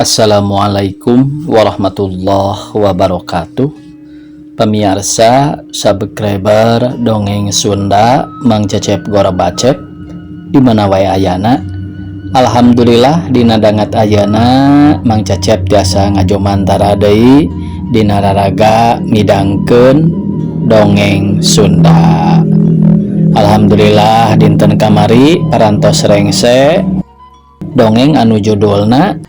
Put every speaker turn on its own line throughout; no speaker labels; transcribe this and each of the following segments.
Assalamualaikum warahmatullahi wabarakatuh. Pemirsa, subscriber Dongeng Sunda Mang Cecep Gorobacep di mana wae ayana. Alhamdulillah, dina dangat ayana Mang Cecep tiasa ngajomantara deui dina raraga midangkeun dongeng Sunda. Alhamdulillah, dinten kamari parantos rengse dongeng anu judulna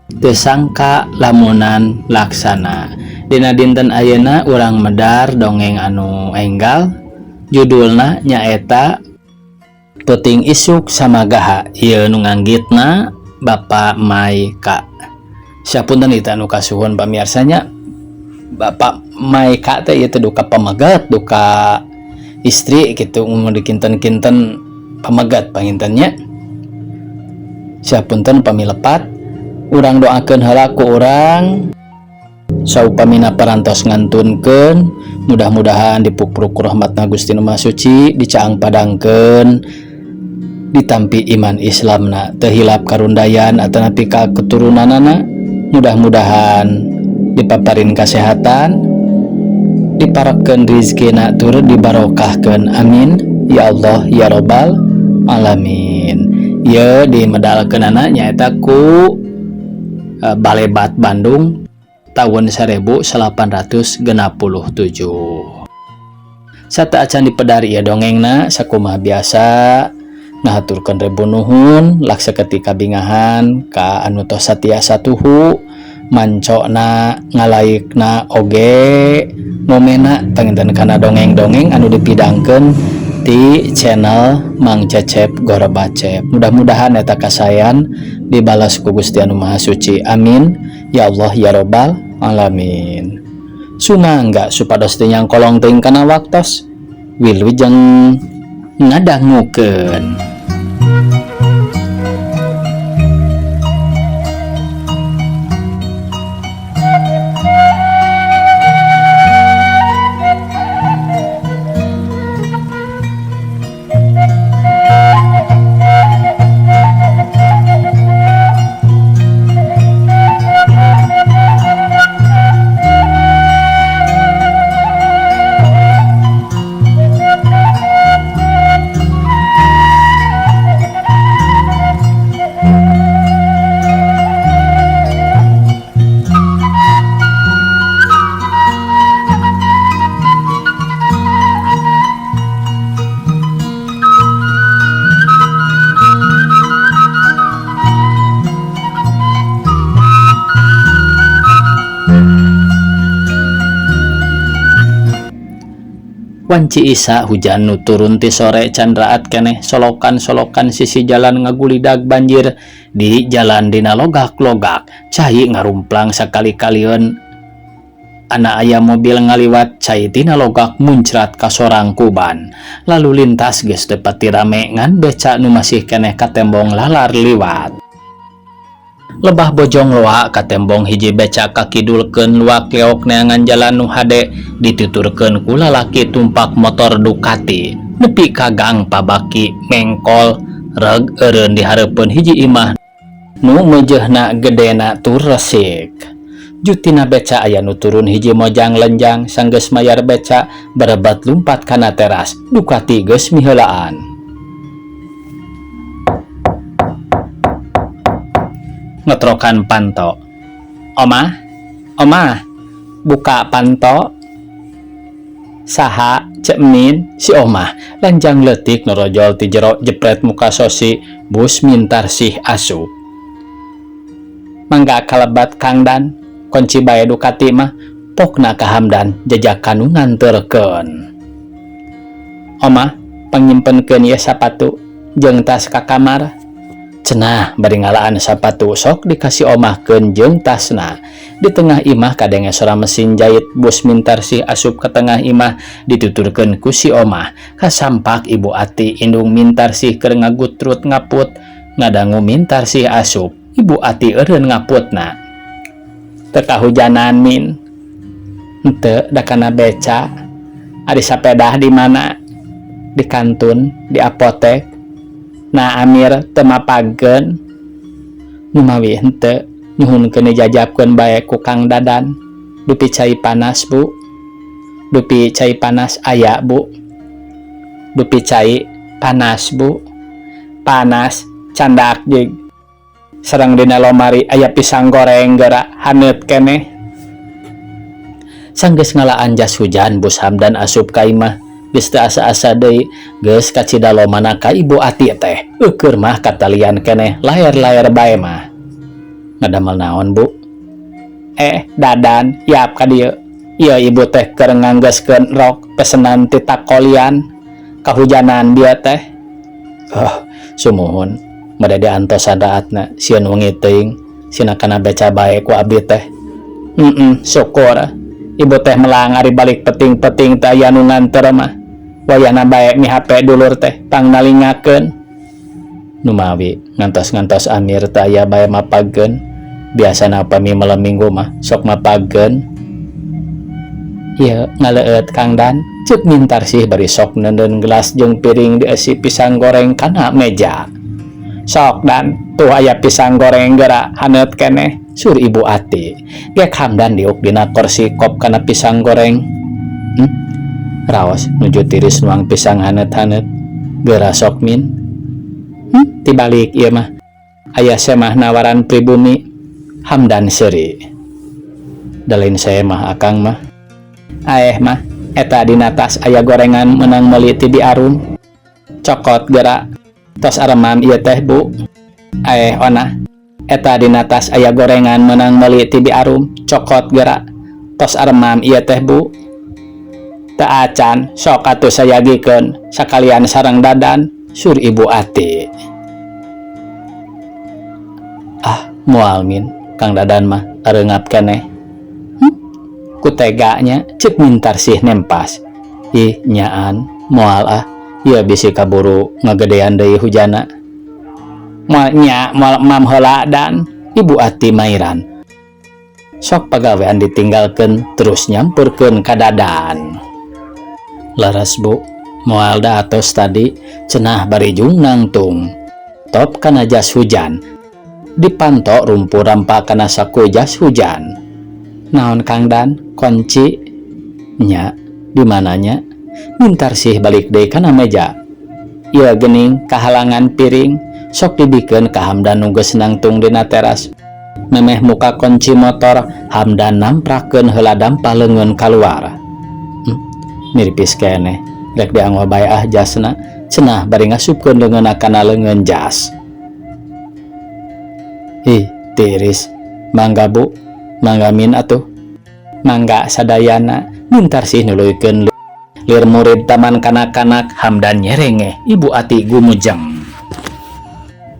Teu Sangka Lamunan Laksana. Dina dinten ayeuna urang medar dongeng anu enggal, judulna nyaeta Peuting Isuk Samagaha. Ieu nu nganggitna Bapak Maika. Sapunten ieu anu kasuhun, pamiarsanya. Bapak Maika teh ieu teh duka pamegat, duka istri gitu, mun dikinten-kinten pamegat panginten nya. Sapunten pami lepat. Urang doakeun heula ku urang saupamina parantos ngantunkeun, mudah-mudahan dipupuk rahmatna Gusti Nu Maha Suci, dicaang padangkeun, ditampi iman Islamna, teu hilap karundayan atanapi ka keturunanana, mudah-mudahan dipaparin kesehatan, diparekeun rizkina, tur dibarokahkeun. Amin ya Allah ya Robbal alamin. Ye dimedalkeunana nyaeta ku Balebat Bandung tahun 1867. Sateuacan dipedar ieu dongengna, sakumaha biasa ngahaturkeun rebu nuhun lak saketik kabingahan ka anu tos satia satuhu mancokna, ngalaikna, oge ngomena panginten kana dongeng-dongeng anu dipidangkeun di channel Mang Cecep Gorobacep. Mudah-mudahan eta kasayan dibalas ku Gusti Anu Maha Suci. Amin ya Allah ya Robbal alamin. Sumangga supados teu nyangkolong teuing kana waktos. Wilujeng ngadangukeun. Wanci Isa hujan nu turun ti sore can raat keneh. Solokan-solokan sisi jalan ngagulidag banjir. Di jalan dina logak-logak cai ngarumplang. Sakali-kalieun ana aya mobil ngaliwat, cai tina logak muncrat ka sorang kuban. Lalu lintas geus teu pati rame, ngan beca nu masih keneh katembong lalar liwat. Lebah Bojong Loa katembong hiji beca kakidulkeun luak leok neangan jalan nu hade, dituturkeun ku lalaki tumpak motor Ducati nepi ka Gang Pabaki. Mengkol reg eureun di hareupeun hiji imah nu meujeuhna gedena tur resik. Jutina beca aya nu turun hiji mojang lenjang. Sanggeus mayar beca, berebat lumpat kana teras. Ducati geus miheulaan. Ngetrokan panto. "Omah, Omah, buka panto." "Saha?" "Ceu Min." Si Omah, lanjang leutik norojol ti jero, jepret muka sosi. Bus Mintarsih asup. "Mangga kalebet, Kang Dan, kunci bae Ducati mah," pokna ka Hamdan jejak kanu nganterkeun. "Omah, pangnyimpenkeun ieu sapatu jeung tas ka kamar," cenah bari ngalaan sapatu sok dikasih omahkeun jeung tasna. Di tengah imah kadenge sora mesin jait. Bus Mintarsih asup ke tengah imah, dituturkeun ku si Omah. Kasampak Ibu Ati, indung Mintarsih, keur ngagutrut ngaput. Ngadangu Mintarsih asup, Ibu Ati eureun ngaputna. "Teu kahujanan, Min?" "Henteu, da kana beca." "Ari sapedah di mana?" "Di kantun, di apotek." "Nah, Amir teu mapagkeun?" "Numawi henteu." Nyuhunkeun dijajapkeun bae ku Kang Dadan. Dupi cai panas, Bu. Dupi cai panas aya, Bu. Dupi cai panas, Bu. Panas candak jig. Sareng dina lomari aya pisang goreng geura haneut keneh. Sanggeus ngalaan jas hujan Bus Hamdan asup ka imah. Geus teu asa-asa deui geus kacida lomana ka Ibu Ati teh. Eukeur mah katalian keneh laer-laer bae mah. Ngadamel naon, Bu? Eh, Dadan, yap ka dieu. Ieu ibu teh keur nganggeuskeun rok pesenan ti Takolian. Kahujanan bieu teh. Oh, sumuhun. Bade diantosan raatna sieun wengi teuing sina kana beca bae ku abdi teh. Heeh, syukur. Ibu teh melang ari balik peting-peting teh aya nu nganter mah. Wayahna bae mihape dulur teh pangnalingakeun. Numawi ngantos-ngantos Amir teh aya bae mapagkeun. Biasana pami malam minggu mah sok mapagkeun. Ieu ngaleueut Kang Dan, ceuk Mintarsih bari sok neundeun gelas jeung piring dieusi pisang goreng kana meja. Sok Dan, tuh aya pisang goreng geura haneut keneh, sur Ibu Ati. Gek Hamdan diuk dina korsi kop kana pisang goreng. Raos nuju tiris nuang pisang haneut-haneut. Geura sok Min. Tibalik ieu mah. Aya semah nawaran pribumi. Hamdan seuri. Da lain semah akang mah. Aeh mah, eta dina tas aya gorengan meunang meuli ti Biarum. Cokot geura. Tos aremam ieu teh, Bu. Aeh onah, eta dina tas aya gorengan meunang meuli ti Biarum. Cokot geura. Tos aremam ieu teh, Bu. Teu acan, sok atuh sayagikeun sakalian sareng Dadan, sur Ibu Ati. Ah, moal Min, Kang Dadan mah areungap keneh. Ku tega nya, ceuk Mintarsih nempas. Ih, nyaan, moal ah, ieu bisi kaburu ngagedean deui hujana. Moal nya, moal emam heula Dan, Ibu Ati mairan. Sok pagawean ditinggalkeun terus nyamperkeun ka Dadan. Leres Bu, moal da atos tadi, cenah bari jung nangtung. Top kana jas hujan. Dipanto rumpur rampa kana saku jas hujan. Naon Kang Dan, kunci? Nya, di mananya? Mintarsih balik deui kana meja. Ieu geuning kahalangan piring, sok dibikeun ka Hamdan nu geus nangtung dina teras. Memeh muka kunci motor, Hamdan namprakeun heula dampah leungeun kaluar. Miripis keneh, rek dianggo bae ah jasna, cenah bari ngasupkeun leungeunna kana leungeun jas. Ih, tiris. Mangga Bu, mangga Min atuh. Mangga sadayana, Mintarsih nuluykeun lir murid taman kanak-kanak. Hamdan nyerengeh, Ibu Ati gumujeng.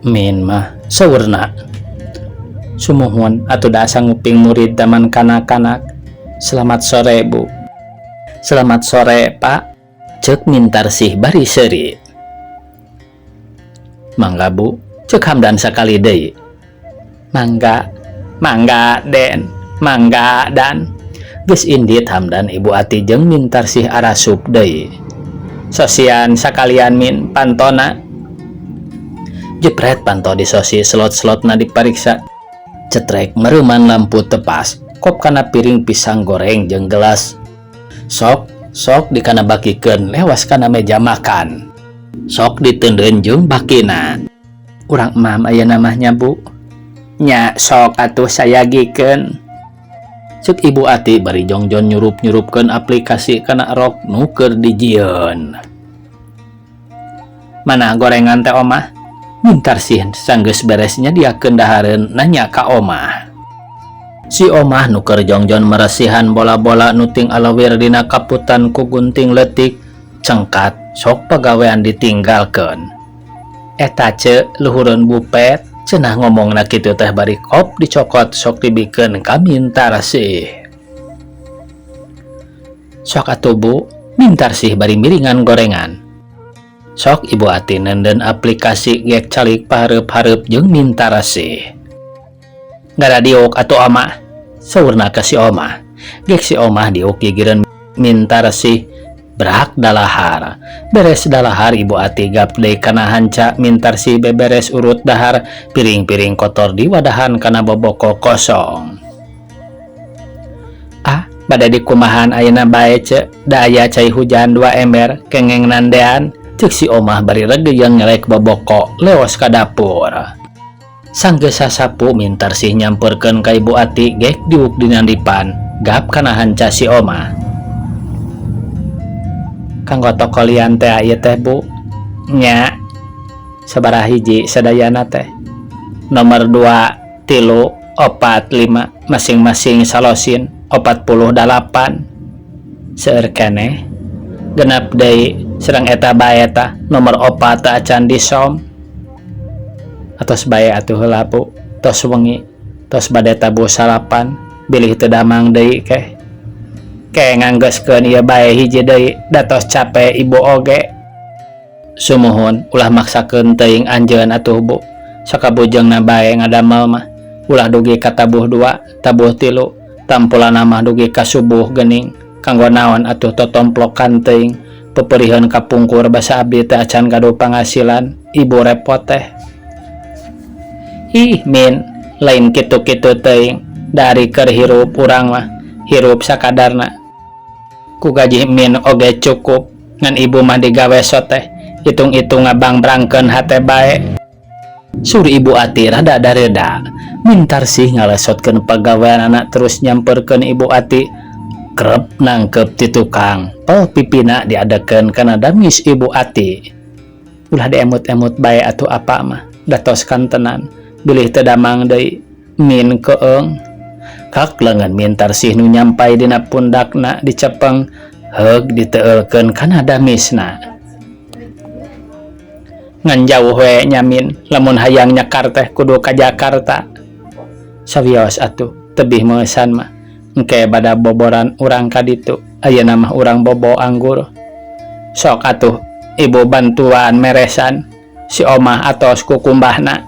Min mah saurna. Sumuhun atuh da asa nguping murid taman kanak-kanak. Selamat sore, Bu. Selamat sore, Pak. Ceuk Mintarsih bari seuri. Mangga Bu, ceuk Hamdan sakali deui. Mangga, mangga Den, mangga Dan. Geus indit Hamdan, Ibu Ati jeung Mintarsih arasup deui. Sosian sakalian Min pantona. Jepret panto disosi, slot-slotna dipariksa. Cetrek mereuman lampu tepas, kop kana piring pisang goreng jeung gelas. Sok, sok dikana bakikeun lewas kana meja makan. Sok diteundeun jeung bakina. Urang emam ayeuna mah nya, Bu. Nya sok atuh sayagikeun. Ceuk Ibu Ati bari jongjon nyurup-nyurupkeun aplikasi kana rok nu keur dijieun. Mana gorengan teh, Omah? Mintarsih sanggeus beres nyadiakeun dahareun nanya ka Omah. Si Omah nu keur jongjon meresihan bola-bola nu ting alawir dina kaputan ku gunting leutik cengkat sok pagawean ditinggalkeun. Eta ce luhureun bupet, cenah ngomongna kitu teh bari kop dicokot sok dibikeun ka Mintarsih. Sok atuh Bu, Mintarsih bari miringan gorengan. Sok Ibu Ati neundeun aplikasi gek calik pahareup-hareup jeung Mintarsih. Ngaradiuk atuh Omah, saurna ka si Omah. Gek si Omah diuk gigireun Mintarsih. Brak dalahar. Beres dalahar Ibu Ati gap deui kana hanca Mintarsih beberes urut dahar piring-piring kotor diwadahan kana boboko kosong. Ah, bade dikumahan ayeuna bae ce, da aya cai hujan dua ember kengeng nandean, ceuk si Omah bari regeyeng ngelek boboko leos ka dapur. Sanggeus sasapu Mintarsih nyamperkeun ka Ibu Ati gek diuk dina dipan, gap kana hanca si Omah. Kanggo toko lian teh ieu teh Bu nya sabaraha hiji sadayana teh nomor 2 3 4 5 masing-masing salosin 48 seueur keneh genep deui sareng eta bae tah nomor 4 teh acan disom atos bae atuh heula Bu tos wengi tos bade tabuh salapan bilih teu damang deui keh ke nganggeuskeun ieu bae hiji deui da tos cape ibu oge. Sumuhun ulah maksakeun teuing anjeun atuh Bu sakabujeungna bae ngadamel mah ulah dugi ka tabuh dua tabuh tilu tampulana mah dugi ka subuh geuning kanggo naon atuh totomplokan teuing peperiheun kapungkur basa abdi teh acan gaduh pangasilan ibu repot teh. Ih min lain kitu-kitu teuing dari keur hirup urang mah hirup sakadarna ku gaji min oge cukup ngan ibu mah digawe soteh hitung-hitung ngabangbrangkeun hate bae. Sur Ibu Ati rada dareda. Mintarsih ngalesotkeun pagaweanana terus nyamperkeun Ibu Ati krep nangkep ti tukang pel pipina diadekeun kana damis Ibu Ati. Ulah diemut-emut bae atuh apa mah da tos kantenan bilih teu damang deui min keung. Kak lengan Mintarsih nu nyampai dina pundakna dicepeng heug diteulkeun kana damisna. Ngan jauh we nya Min lamun hayang nyekar teh kudu ka Jakarta. Sawios atuh tebih meusan mah engke bada boboran urang ka ditu ayeuna mah urang bobo anggur. Sok atuh ibu bantuan meresan si Omah atos kukumbahna.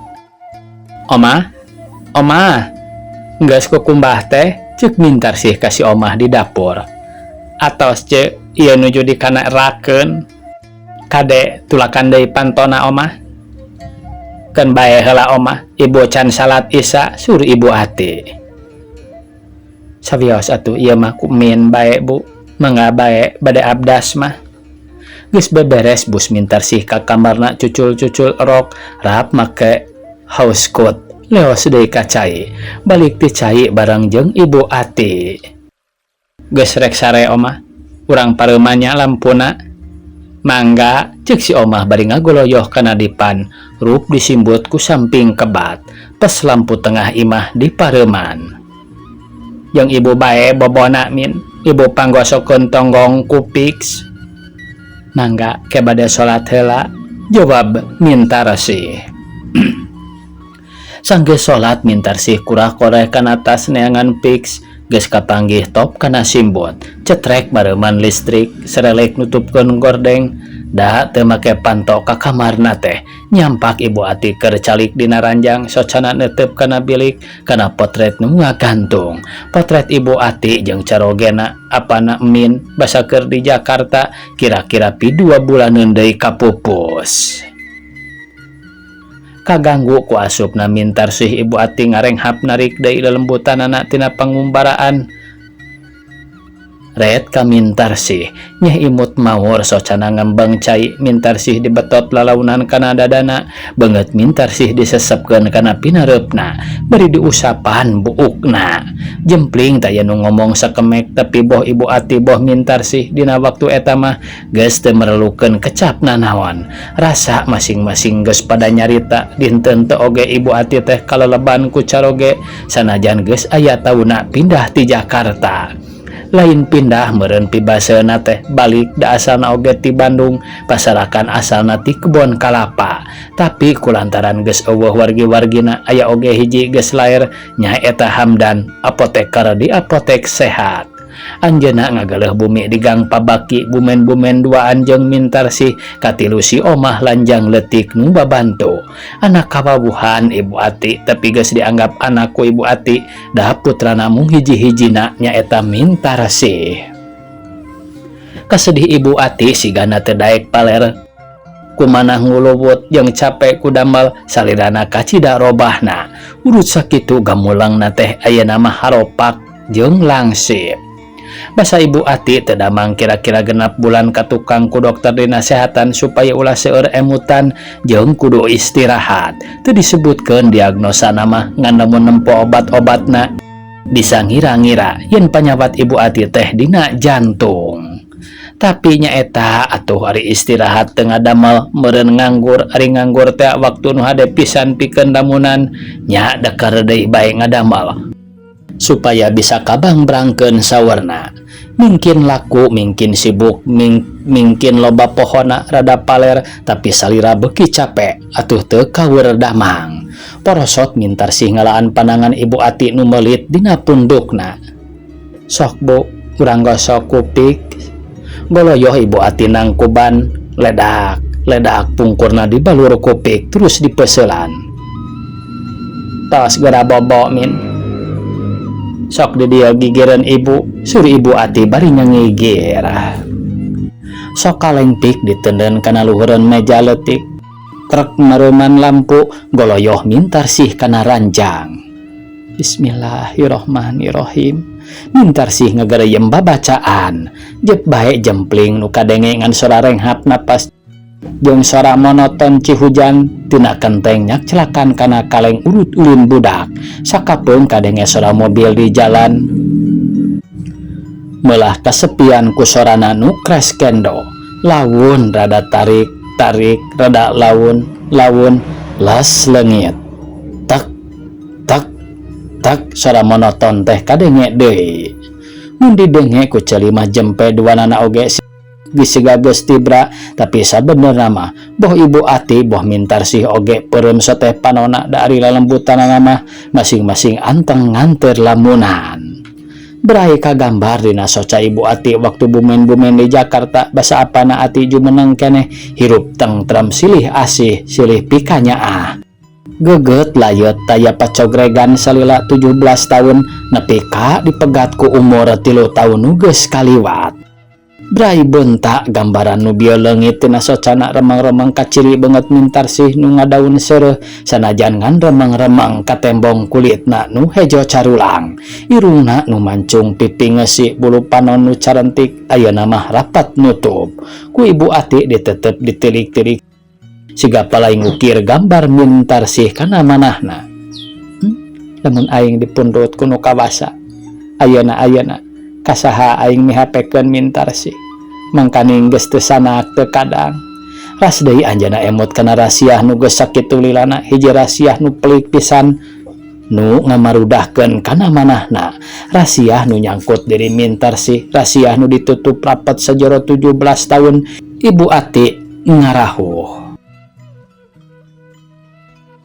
Omah, Omah, geus kukumbah teh ceuk Mintarsih ka si Omah di dapur. Atos ce ieu nuju dikana rakeun. Kade tulakan deui pantona Omah. Keun bae heula Omah, ibu can salat Isya sur Ibu Ati. Sawios atuh ieu mah ku min bae Bu, mangga bae bade abdas mah. Geus beberes bus Mintarsih ka kamarna cucul-cucul rok rap make house coat. Leos deui ka cai, balik ti cai bareng jeung Ibu Ati. Geus rek sare Omah, urang pareuman nya lampuna. Mangga ceuk si Omah bari ngagoloyoh kana dipan, rup disimbut ku samping kebat, pes lampu tengah imah dipareuman. Jeung ibu bae bobona min, ibu panggosokeun tonggong ku Vicks. Mangga ke bade salat heula, jawab Mintarsih. Sanggeus salat Mintarsih kurah-koreh kana tas neangan Vicks, geus kapanggih top kana simbut, cetrek mareuman listrik, serelek nutupkeun gordeng, da teu make panto ka kamarna teh. Nyampak Ibu Ati keur calik dina ranjang socana neuteup kana bilik kana potret nu ngagantung. Potret Ibu Ati jeung carogena apana min basa keur di Jakarta kira-kira pi 2 bulaneun deui kapupus. Kaganggu ku asupna Mintarsih Ibu Ati ngarenghap narik deui lelembutanana tina pangumbaraan. Ret ka Mintarsih nyeh imut maur socana ngembeng cai Mintarsih dibetot lalaunan kana dadana beungeut Mintarsih disesepkeun kana pinareupna bari diusapan buukna. Jempling taya nu ngomong sakemek tapi boh Ibu Ati boh Mintarsih dina waktu eta mah geus teu merlukeun kecap nanaon. Rasa masing-masing geus pada nyarita dinten teu oge Ibu Ati teh kaleleban ku caroge sanajan geus aya tauna pindah ti Jakarta. Lain pindah meureun pibaseuna teh balik da asalna oge ti Bandung pasarakan asalna ti Kebon Kalapa. Tapi kulantaran geus eueuh wargi-wargina aya oge hiji geus lair nyaeta Hamdan apoteker di apotek sehat. Anjeunna ngagaleuh bumi di Gang Pabaki bumen-bumen duaan jeung Mintarsih katilu si Omah lanjang leutik nu babantu. Anak kawawuhan Ibu Ati tapi geus dianggap anak ku Ibu Ati da putrana mung hiji-hijina nyaeta Mintarsih. Kasedih Ibu Ati sigana teu daek paler kumanah nguluwut jeung capek ku damel salirana kacida robahna. Urut sakitu gamulangna teh ayeuna mah haropak jeung langsip. Basa Ibu Ati teu damang kira-kira 6 bulan ka tukang ku dokter dinasehatan supaya ulah seueur emutan jeung kudu istirahat. Teu disebutkeun diagnosana mah, ngan lamun nempo obat-obatna bisa ngira-ngira yen panyawat Ibu Ati teh dina jantung. Tapi nyaeta atuh, ari istirahat teu ngadamel meureun nganggur. Ari nganggur teh waktu nu hade pisan pikeun lamunan nya, dakar deui bae ngadamel supaya bisa kabangbrangkeun sawerna. Mungkin laku, mungkin sibuk, mungkin loba pohona rada paler, tapi salira beuki capek atuh teu kaweur damang. Porosot Mintarsih ngalaan panangan Ibu Ati nu meulit dina pundukna. "Sok, Bu, urang gosok kupik." Goloyoh Ibu Ati nangkuban, ledak ledak pungkurna dibalur kupik terus dipeuselan. "Tos geura bobo, Min. Sok di dieu gigireun Ibu," sur Ibu Ati bari nyangigir. Sok kaleng pik ditenden kana luhureun meja leutik. Trek mareuman lampu, goloyoh Mintarsih kana ranjang. "Bismillahirrohmanirrohim," Mintarsih ngagareyem babacaan. Jep bae jempling nu kadenge ngan sora renghap napas jeung sora monoton cihujan tina kenteng nyakclakan kana kaleng urut ulin budak. Sakapeung kadenge sora mobil di jalan, melah kasepian ku sorana nu crescendo. Lawun rada tarik tarik, rada lawun lawun, las leungit. Tak tak tak, sora monoton teh kadenge deui. Mun didenge ku ceuli mah jempe duanana oge siga geus tibra, tapi sabenerna mah boh Ibu Ati boh Mintarsih oge peureum soteh panona, da ari lalembutanana mah masing-masing anteng nganteur lamunan. Berai kagambar dina soca Ibu Ati waktu bumen-bumen di Jakarta, basa apana Ati jumeneng keneh hirup tengtrem, silih asih silih pikanyaah. Geget layut taya pacogregan salila 17 tahun nepi ka dipegat ku umur 3 tahun nu geus kaliwat. Brai bentak gambaran nu bieu leungit tina socana, remang-remang kaciri beungeut Mintarsih nu ngadaun seureuh sanajan ngan remang-remang katembong kulitna nu hejo carulang, irungna nu mancung pipi ngeusi, bulu panon nu carentik ayeuna mah rapat nutup. Ku Ibu Ati ditetep ditilik-tilik siga palai ngukir gambar Mintarsih kana manahna. Lamun aing dipundhut ku nu kawasa ayeuna, ayeuna kasaha aing mihapekeun Mintarsih? Mangkaning geus teu sanak teu kadang. Ras deui anjeunna emut kana rasiah nu geus sakitu lilana, hiji rasiah nu pelik pisan nu ngamarudahkeun kana manahna, rasiah nu nyangkut diri Mintarsih, rasiah nu ditutup rapat sajero 17 tahun. Ibu Ati ngarahuh.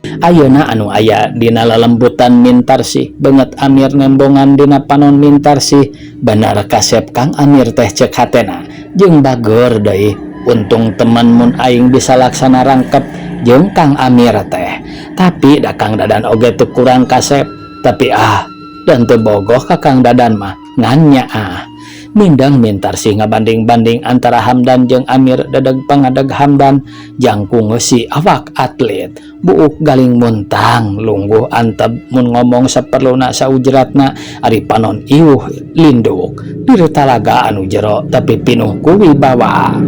Ayeuna anu aya dina lalembutan Mintarsih, beungeut Amir nembongan dina panon Mintarsih. "Bener kasep Kang Amir teh," cek hatena, "jeung bageur deui. Untung temen mun aing bisa laksana rangkep jeung Kang Amir teh. Tapi da Kang Dadan oge teu kurang kasep. Tapi ah, dan teu bogoh ka Kang Dadan mah, ngan nyaah." Mindeng Mintarsih ngabanding-banding antara Hamdan jeung Amir. Dedeg pangadeg Hamdan jangkung ngeusi, awak atlet, buuk galing muntang, lungguh antep, mun ngomong saperluna saujratna, ari panon iuh linduk diri talaga anu jero tapi pinuh ku wibawa.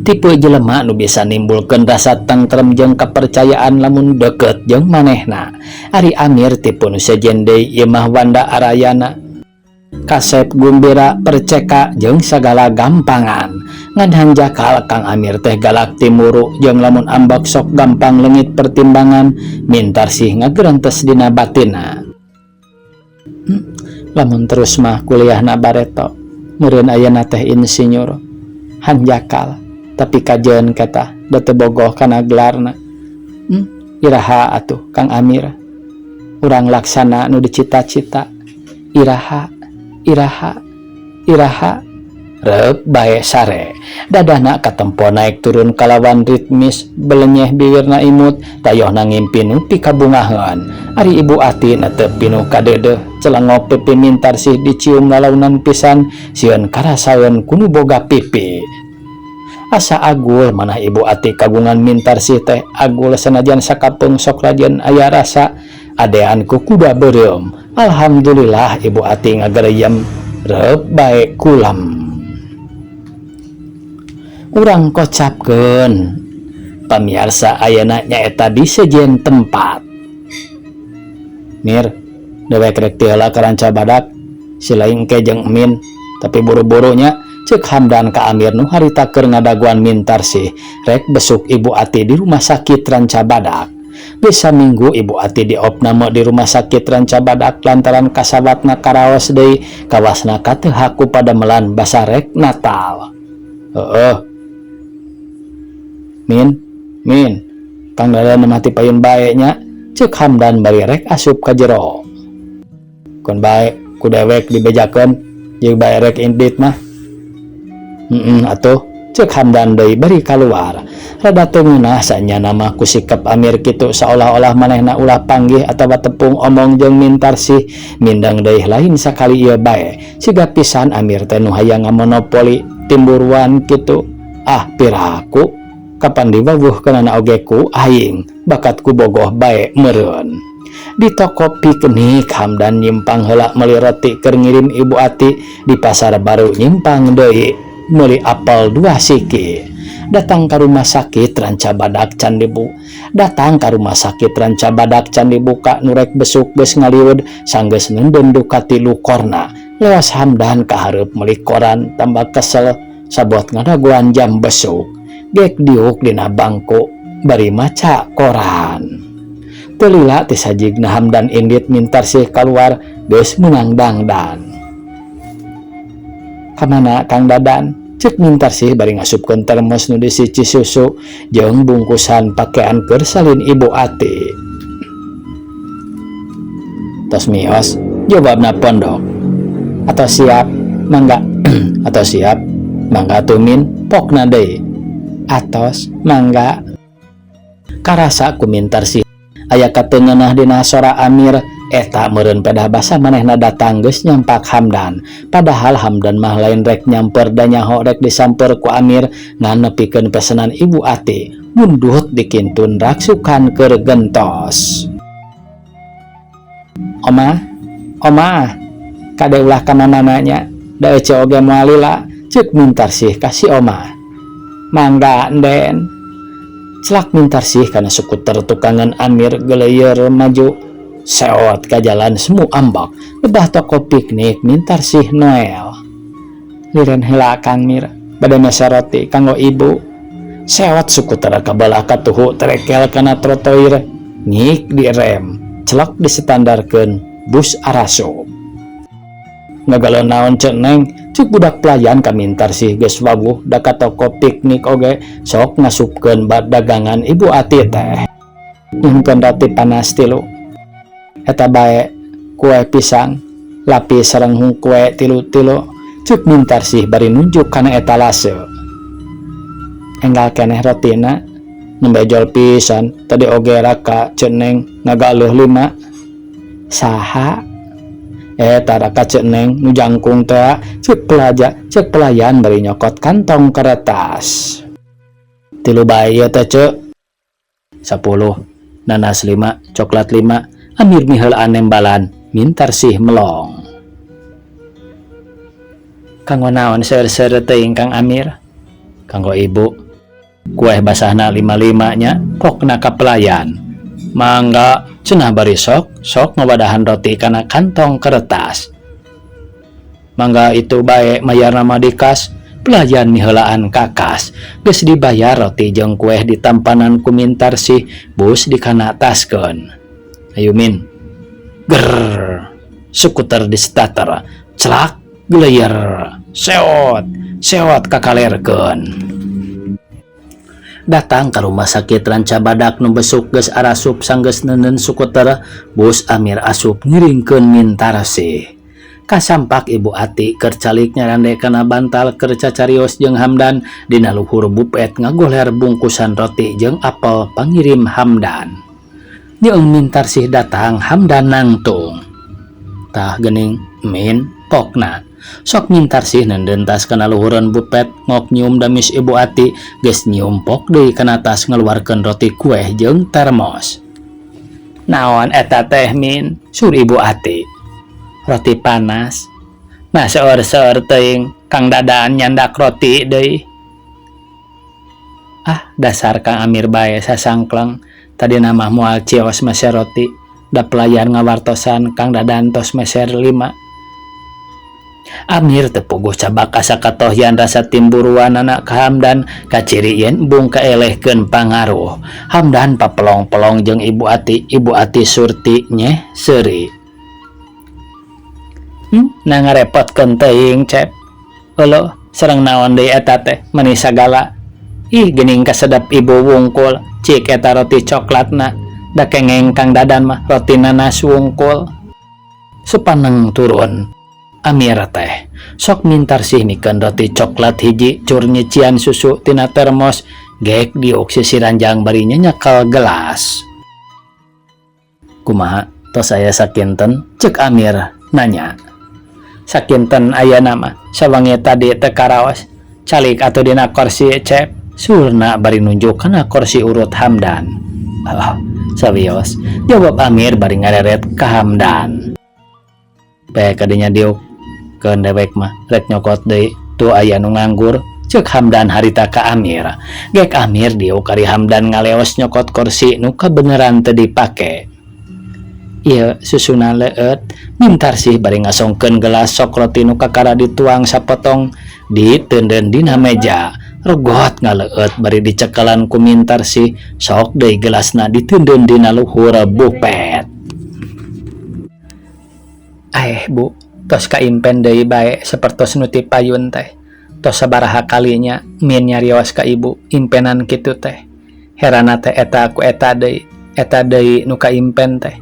Tipe jelema nu bisa nimbulkeun rasa tentrem jeung kepercayaan lamun deket jeung manehna. Ari Amir tipe nu sejen deui, ieu mah Wanda Arayana, kasep, gumbira, perceka jeung sagala gampangan. Ngan hanjakal Kang Amir teh galak timuru jeung lamun ambek sok gampang leungit pertimbangan, Mintarsih ngagerentes dina batinna. Lamun terus mah kuliahna bareto, meureun ayeuna teh insinyur. Hanjakal tapi kajeun kata da teu bogoh kana gelarna. Iraha atuh Kang Amir urang laksana nu dicita-cita? Iraha, iraha, iraha? Rek bae sare. Dadana katempo naik turun kalawan ritmis, belenyeh bibirna imut, tayohna ngimpi nu pikabungaheun. Ari Ibu Ati netep pinuh kadeudeuh. Celengok pipi Mintarsih dicium lalaunan pisan sieun karasaeun ku nu boga pipi. Asa agul manah Ibu Ati kagungan Mintarsih teh agul sanajan sakapeung sok rajin aya rasa adean ku kuda beureum. Alhamdulillah Ibu Ati ngagereyem reup bae kulem. Urang kocapkeun pamiarsa ayeuna nyaeta di sejen tempat. Mir, dewek rek ti heula ka Ranca Badak, si lain engke jeung Emin, tapi buru-buru nya, cek Hamdan ka Amir nu harita keur ngadaguan Mintarsih rek besuk Ibu Ati di rumah sakit Ranca Badak. Geus saminggu Ibu Ati diopname di rumah sakit Ranca Badak lantaran kasawatna karaos deui kawasna kateuhak ku padamelan basa rek natal. Heueuh. Min, Min, Kang Dadan mah ti payun bae nya, cek Hamdan bari rek asup ka jero. Keun bae ku dewek dibejakeun jeung bae rek indit mah. Heeh atuh, cek Hamdan deui bari kaluar. Rada teu ngeunah sanyana mah ku sikap Amir kitu saolah-olah manehna ulah panggih atawa tepung omong jeung Mintarsih mindeng deui lain sakali ieu bae. Siga pisan Amir teh nu hayang ngamonopoli timburuan kitu. Ah piraku kapan diwawuhkeunana oge ku aing bakat ku bogoh bae meureun. Di toko piknik Hamdan nyimpang heula meuli roti keur ngirim Ibu Ati di pasar baru nyimpang deui meuli apel 2 siki. Datang ka rumah sakit Ranca Badak can dibu. Datang ka rumah sakit Ranca Badak can dibuka nu rek besuk geus ngaliwet sanggeus neundeun duka tilu korna. Lewas Hamdan ka hareup meuli koran tambah kesel sabot ngadaguan jam besuk. Gek diuk dina bangku bari maca koran. Teu lila teh sajigna Hamdan indit Mintarsih kaluar geus meunang dangdan. Kamana Kang Dadan? Cek Mintarsih bari ngasupkeun termos nu diisi susu jeung bungkusan pakean keur salin Ibu Ati. Tos mios, jawabna pondok. Atau siap, mangga. Atau siap, mangga tumin, pokna deui. Atos, mangga. Karasa ku Mintarsih aya katengeunah dina sora Amir eta meureun pedah basa manehna datang geus nyampak Hamdan. Padahal Hamdan mah lain rek nyamper da nyaho rek disamper ku Amir ngan nepikeun pesenan Ibu Ati mundut dikintun raksukan keur gentos. Oma, oma, kade ulah ka mana-mananya, da ece oge moal lila, cek Mintarsih ka si Oma. Mangga enden. Celak Mintarsih kana skuter tukangan Amir geleueur maju seot ka jalan semu ambak lebah toko piknik Mintarsih Noel. Liren heula Kang Mir, bade mesa roti kanggo ibu. Seot skuter kabelah katuhu terekel kana trotoir ngik di rem celak distandarkeun bus arasup. Ngagalo naon Ceu Neng, cuk budak pelayan ka Mintarsih geus wawuh da ka toko piknik oge sok ngasupkeun bad dagangan Ibu Ati teh. Nyuhunkeun roti panas 3. Eta bae kue pisang lapis sareng hungkue tilu-tilu, cuk Mintarsih bari nunjuk kana etalase. Enggal keneh rotina nembe jol pisan tadi oge raka Ceu Neng ngagaluh 5. Saha? Eta raka Ceu Neng nu jangkung teh, cek pelaja cek pelayan bari nyokot kantong kertas. 3 bae ieu teh Ceu. 10 nanas 5 coklat 5. Amir miheulaan nembalan Mintarsih melong. Kanggo naon seueur-seueur teuing Kang Amir? Kanggo ibu. Kueh basahna 5-5 nya, pokna ka pelayan. Mangga cenah bari sok sok ngawadahan roti kana kantong kertas. Mangga itu bae mayarna mah di kas. Pelayan miheulaan ka kas. Geus dibayar roti jeung kueh ditampanan ku Mintarsih bus dikana taskeun. Ayo Min. Ger. Skuter di starter. Celak geleyer. Seot. Seot kakalerkeun. Datang ka rumah sakit Ranca Badak nu besuk geus arasup sanggeus neuneun skuter bus Amir asup ngiringkeun Mintarsih. Kasampak Ibu Ati keur calik nyarande kana bantal keur cacarios jeung Hamdan dina luhur bupet ngagoler bungkusan roti jeung apel pangirim Hamdan. Nyeung Mintarsih datang Hamdan nangtung. Tah geuning min pokna. Sok Mintarsih neundeun tas kana luhureun bupet ngok nyium damis Ibu Ati geus nyium pok deui kana tas ngaluarkeun roti kueh jeung termos. Naon eta teh min? Sur Ibu Ati. Roti panas. Nah seueur-seueur teuing Kang Dadan nyandak roti deui. Ah dasar Kang Amir bae sasangkleng tadina mah moal cios meser roti da pelayan ngawartosan Kang Dadan tos meser lima. Amir teu puguh cabak asa katohyan rasa timburuanana ka Hamdan kaciri yen embung kaelehkeun pangaruh. Hamdan papelong-pelong jeung Ibu Ati, Ibu Ati Surti nyeh seuri. Hmm, nah ngarepotkeun teuing Cep. Euleuh, sareng naon deui eta teh meni sagala. Ih geuning kasedep ibu wungkul, cik eta roti coklatna. Da kengeng Kang Dadan mah roti nanas wungkul. Supaneng turun. Amir teh sok Mintarsih mikeun roti coklat hiji cur nyician susu tina termos gek diuk sisi ranjang bari nyenyekal gelas. Kumaha tos aya sakinten? Cek Amir nanya. Sakinten ayana mah, sawengi tadi teu karaos. Calik atuh dina korsi Cep, surna bari nunjuk kana korsi urut Hamdan. Oh, sawios, jawab Amir bari ngareret ka Hamdan. Bae kadinya diuk, keun dewek mah rek nyokot deui, tuh aya nu nganggur, cek Hamdan harita ka Amir. Gek Amir diuk ari Hamdan ngaleos nyokot korsi nu kabeneran teu dipake. Ieu susuna leueut, Mintarsih bari ngasongkeun gelas sok roti nu kakara dituang sapotong diteundeun dina meja. Regot ngaleueut bari dicekalan ku Mintarsih, sok deui gelasna diteundeun dina luhur bupet. Aeh bu, tos kaimpen deui bae sapertos nu ti payun teh. Tos sabaraha kalinya min nyarios ka ibu impenan kitu teh. Herana teh eta ku eta deui, eta deui nu kaimpen teh.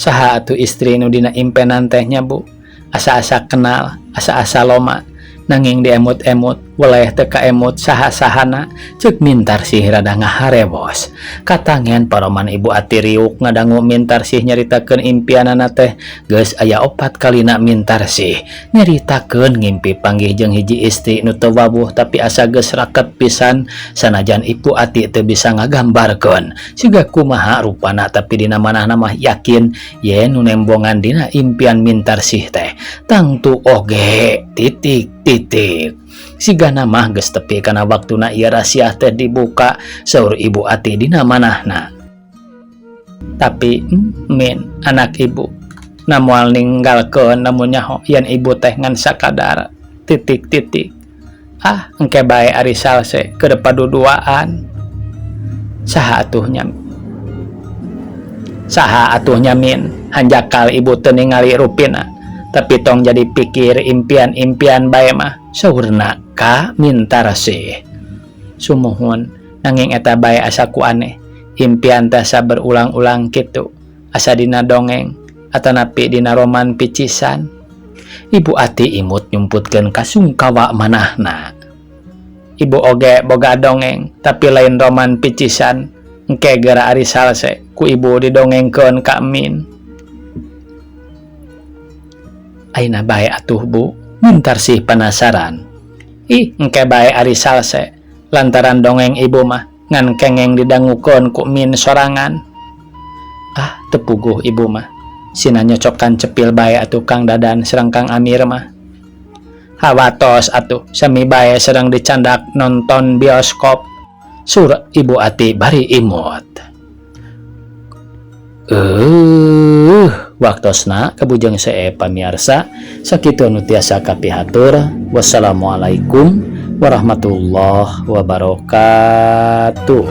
Saha atuh istri nu dina impenan teh nya bu? Asa-asa kenal, asa-asa loma. Nanging diemut-emut, weleh teu kaemut saha-sahana, ceuk Mintarsih rada ngaharewos. Katangen paroman Ibu Ati riuk ngadangu Mintarsih nyaritakeun impianana teh. Geus aya opat kalina Mintarsih nyaritakeun ngimpi panggih jeung hiji istri nu teu wawuh tapi asa geus raket pisan sanajan Ibu Ati teu bisa ngagambarkeun siga kumaha rupana tapi dina manahna mah yakin yen nu nembongan dina impian Mintarsih teh tangtu oge titik titik. Sigana mah geus tepi kana waktuna ieu rasiah teh dibuka saur Ibu Ati dina manahna. Tapi min anak ibu na moal ninggalkeun lamun nyaho yen ibu teh ngan sakadar titik titik. Ah engke bae ari salse keur paduduaan. Saha atuh nya? Saha atuh nya min? Hanjakal ibu teu ningali rupina. Tapi tong jadi pikir impian-impian bae mah saurna ka Mintarsih. Sumuhun nanging eta bae asa ku aneh. Impian teh asa berulang-ulang kitu. Asa dina dongeng atanapi dina roman picisan. Ibu Ati imut nyumputkeun kasungkawa manahna. Ibu oge boga dongeng tapi lain roman picisan. Engke geura ari salse ku ibu didongengkeun ka Min. Aina bae atuh bu, Mintarsih penasaran. Ih, engke bae ari salse. Lantaran dongeng ibu mah ngan kengeng didangukeun ku Min sorangan. Ah, teu puguh ibu mah. Sina nyocokan cepil bae atuh Kang Dadan sareng Kang Amir mah. Hawatos atuh, sami bae sareng dicandak nonton bioskop. Sur Ibu Ati bari imut. Waktosna kabujeng see pamiarsa sakitu anu tiasa kapihatur. Wassalamualaikum warahmatullahi wabarakatuh.